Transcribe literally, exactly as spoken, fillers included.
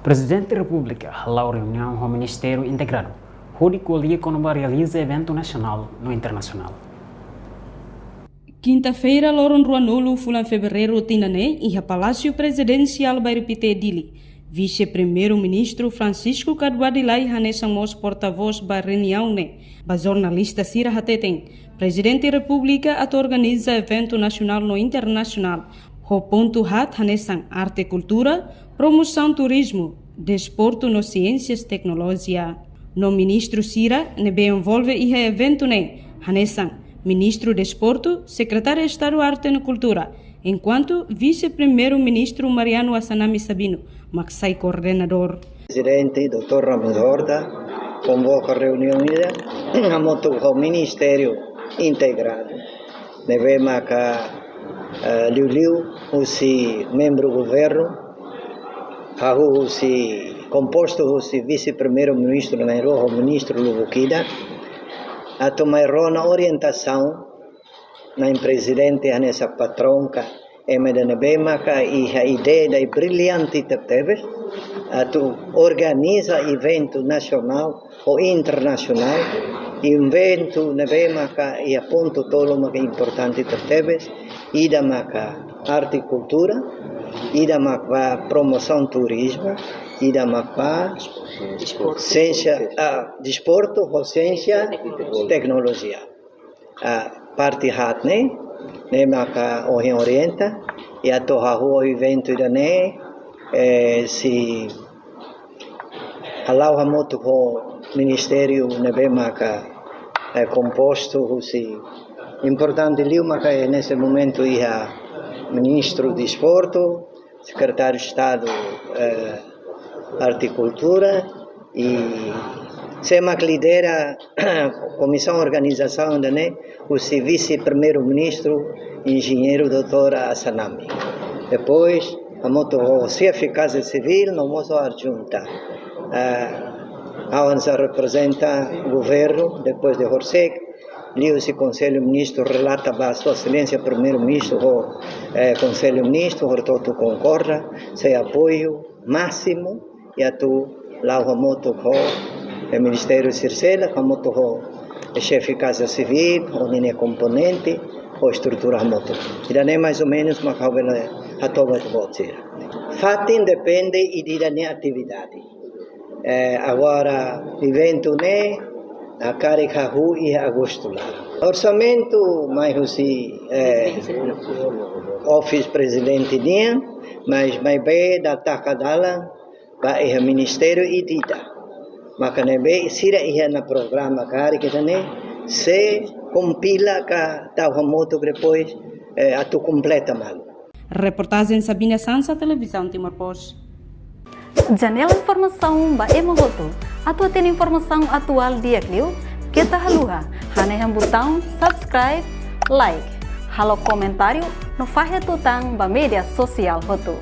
Prezidente Repúblika hala'o reuniaun ho Ministériu Integradu hodi ko'alia kona-ba realiza eventu nasionál no internasionál. Kinta-feira, loron ruanulu fulan Fevereiru tinan ne'e, iha Palásiu Prezidensiál Bairru Pité, Dili, Vise-Primeiru-Ministru Francisco Catuaba de Lay hanesan mós portavós ba reuniaun ne'e, ba jornalista sira hateten, Prezidente Repúblika atu organiza eventu nasionál no internasionál, ho pontu haat hanesan arte, kultura, promosaun turizmu, desportu no siénsia teknolojia. No ministru sira ne'ebé envolve iha eventu ne'e, hanesan Ministru Desportu, Sekretáriu Estadu Arte no Kultura, enkuantu Vise-Primeiru-Ministru Mariano Assanami Sabino mak sai koordenadór. Prezidente doutór Ramos Horta konvoka reuniaun ida hamutuk ho Ministériu Integradu, ne'ebé maka, eh, liuliu husi membru governu, hahú husi, kompostu husi Vise-Primeiru-Ministru na'in-rua ho ministru lubuk ida, atu mai rona orientasaun na'in prezidente hanesan patraun ka ema ida ne'ebé maka iha ideia ida brillante tebetebes atu organiza eventu nasionál ou internasionál, eventu ne'ebé maka iha pontu tolu maka importante tebetebes, ida maka arte, kultura, ida maka promosaun turizmu, ida maka siénsia, ah, desportu ho siénsia teknolojia. Ah, parte haat ne'e, ne'e maka ohin orienta, i atu hahú eventu ida-ne'e, eh, sei hala'o hamutuk ho ministériu ne'ebé maka, eh, kompostu husi, importante liu maka, eh, neste momentu iha Ministru Desportu, Sekretáriu Estadu, eh, Arte e Kultura, i sé mak lidera komisaun organizasaun ida-ne'e, husi Vise-Primeiru-Ministru, Enjeñeiru doutór Assanami. Depois, hamutuk ho xefe Kaza Sivíl, no mós ho adjunta. Eh, ha'u hanesan reprezenta governu, depois de horisehik, liuhusi Konsellu Ministru relata ba Sua Exelénsia Primeiru-Ministru ho, eh, Konsellu Ministru, hotu-hotu konkorda, sei apoiu másimu, i atu la'o hamutuk ho, eh, ministériu sira seluk, hamutuk ho, eh, xefe Kaza Sivíl, ho ninia komponente, ho estrutura hamutuk. Ida-ne'e mais ou menus mak ha'u bele hato'o ba ita-boot sira. Fatin depende ida-idak nia atividade. Eh, agora, eventu ne'e hakarak hahú iha agostu laran. Orsamentu mai husi, eh, office prezidente nian, mais maibé dala taka dalan ba iha ministériu ida-idak. Maka ne'ebé sira iha ona programa karik ida-ne'e, sei kompila ka tau hamutuk depois, eh, atu kompleta malu. Reportajen Sabina Sansa, Televizaun Timor Post. Janela informasaun ba ema hotu. Atu hatene informasaun atuál di'ak liu, keta haluha hanehan butaun subscribe, like, halo komentáriu, no fahe tutan ba média sosiál hotu.